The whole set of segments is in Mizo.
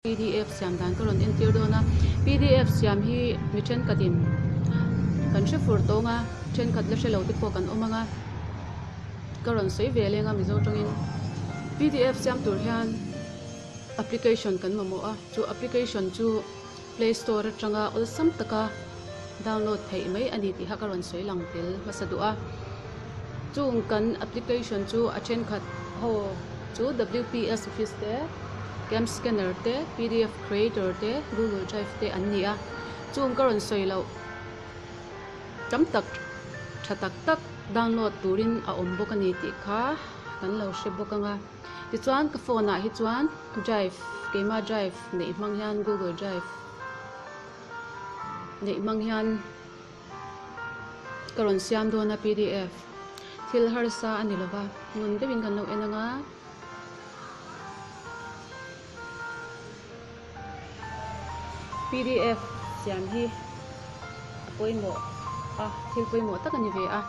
Pdf siam dan ka rawn entir dawn a, pdf siam hi mi thenkhatin kan hre fur tawng a, thenkhat la hre lo te pawh kan awm ang a, ka rawn sawi ve leng a Mizo tawngin pdf siam tur hian application kan mamawh a, chu application chu play store atanga awlsam taka download theih mai a ni tih kha ka rawn sawi lang tel hmasa duh a, chung kan application chu a thenkhat ho chu WPS office te cam scanner te pdf creator te google drive te an ni a, chung ka rawn sawi loh tam tak tha tak tak download turin a awm bawk a ni tih kha kan lo hre bawk ang a, tichuan ka phone ah hi chuan drive keima drive neih hmang hian google drive. Neih hmang hian ka rawn siam dawn a pdf thil harsa a ni lova ngun deuhin kan lo en ang a. Pdf siam hi a pawimawh a thil pawimawh tak a ni ve a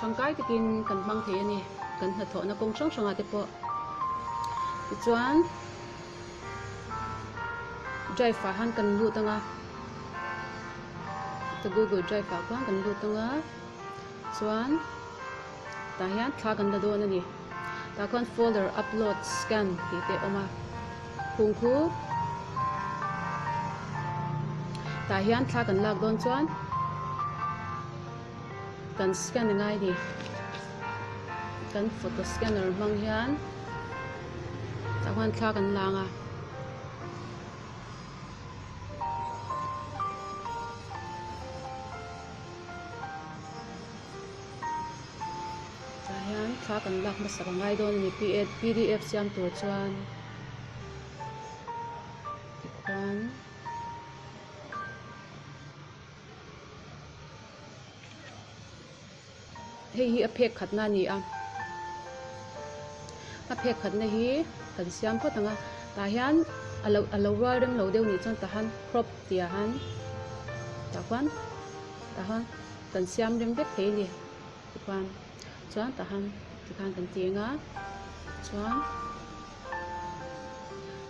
tangkai takin kan hmang thei a ni kan hnathawhna kawng hrang hrangah te pawh tichuan. Drive ah han kan lut ang a ka google drive ah khuan kan lut ang a chuan tah hian thla kan la dawn a ni tah khuan folder upload scan tih te a awm a khung khu tah hian thla kan lak dawn chuan kan scan a ngai a ni kan photo scanner hmang hian. Tah khuan thla kan lang a. Tah hian thla kan lak hmasak a ngai dawn a ni pdf siam tur chuan tikhuan. Hei hi a phek khatna a ni a, a phek khatna hi kan siam phawt ang a, tah hian a lo a lo rual rem lo deuh nih chuan tah hian crop tih ah hian tah khuan tah khuan kan siam rem vek thei a ni tikhuan chuan tah hian tikhan kan ti ang a chuan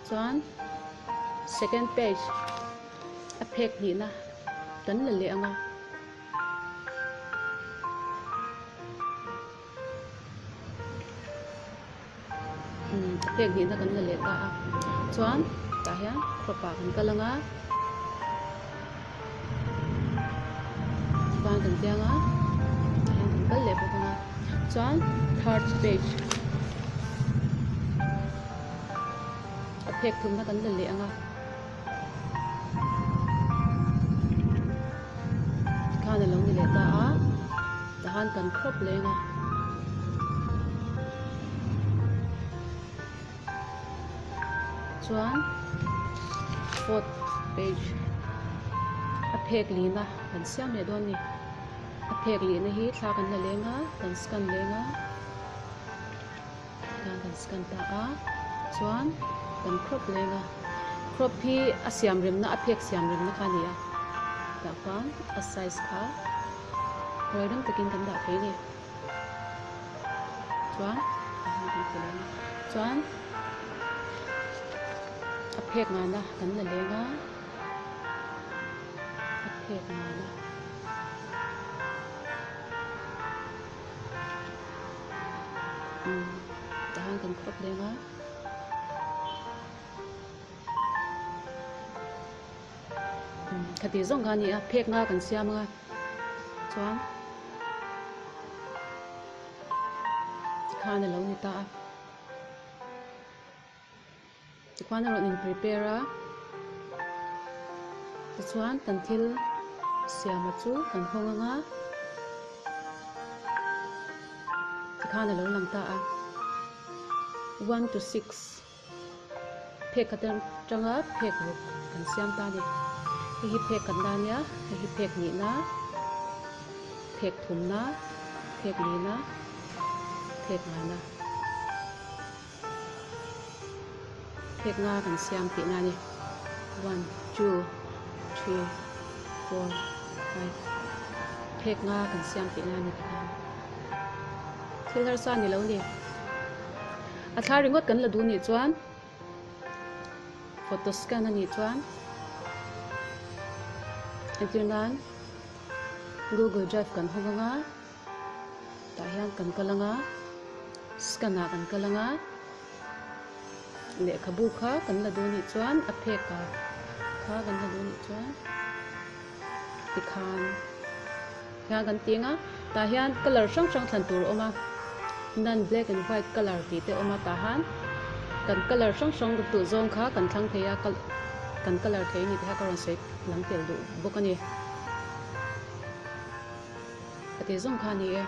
chuan second page a phek hnihna kan la leh ang a. Phek hnihna kan la leh ta a chuan tah hian crop ah kan kal ang a chuan kan chiang a tah hian kan kal leh bawk ang a chuan third page a phek thumna kan la leh ang a. Tikhan a lo ni leh ta a, tahan kan crop leng a. Chuan fourth page a phek lihna kan siam leh dawn a ni. A phek lihna hi thla kan la leng a, kan scan leng a. Tikhan kan scan ta a, chuan kan crop leng a, crop hi a siam remna a phek siam remna kha a ni a, tah khuan a size kha hawi rem takin kan dah thei a ni, chuan tah hian kan ti leng a, chuan a phek ngana kan la leng a, a phek ngana. Tah hian kan crop leng a khati zawng kha a ni a phek nga kan siam ang a chuan tikhan a lo ni ta a tikhuan a rawn in prepare a tichuan kan thil siama chu kan hawng ang a tikhan a lo lang ta a 1 to 6 phek khat atanga phek ruk kan siam ta a ni hei hi phek khat na ania hei hi phek nihna phek thumna phek lina phek ngana. Phek nga kan siam tih na a ni. One, two, three, four, five. Phek nga kan siam tih na a ni tikhan. Thil harsa a ni lo ni. A thla ringawt kan la duh nih chuan. Photo scan a nih chuan entir nan Google Drive kan hawng anga tah hian kan kal anga scan ah kan kal anga lehkhabu kha kan la duh anih chuan a phek ah kha kan la duh anih chuan tikhan hian kan ti anga tah hian colour hrang hrang thlan tur a awm a none black and white colour tih te a awm a tah han kan colour hrang hrang duh zawng kha kan thlang thei a kan colour thei a ni tih kha ka rawn sawi lang tel duh bawk a ni a tih zawng kha a ni e.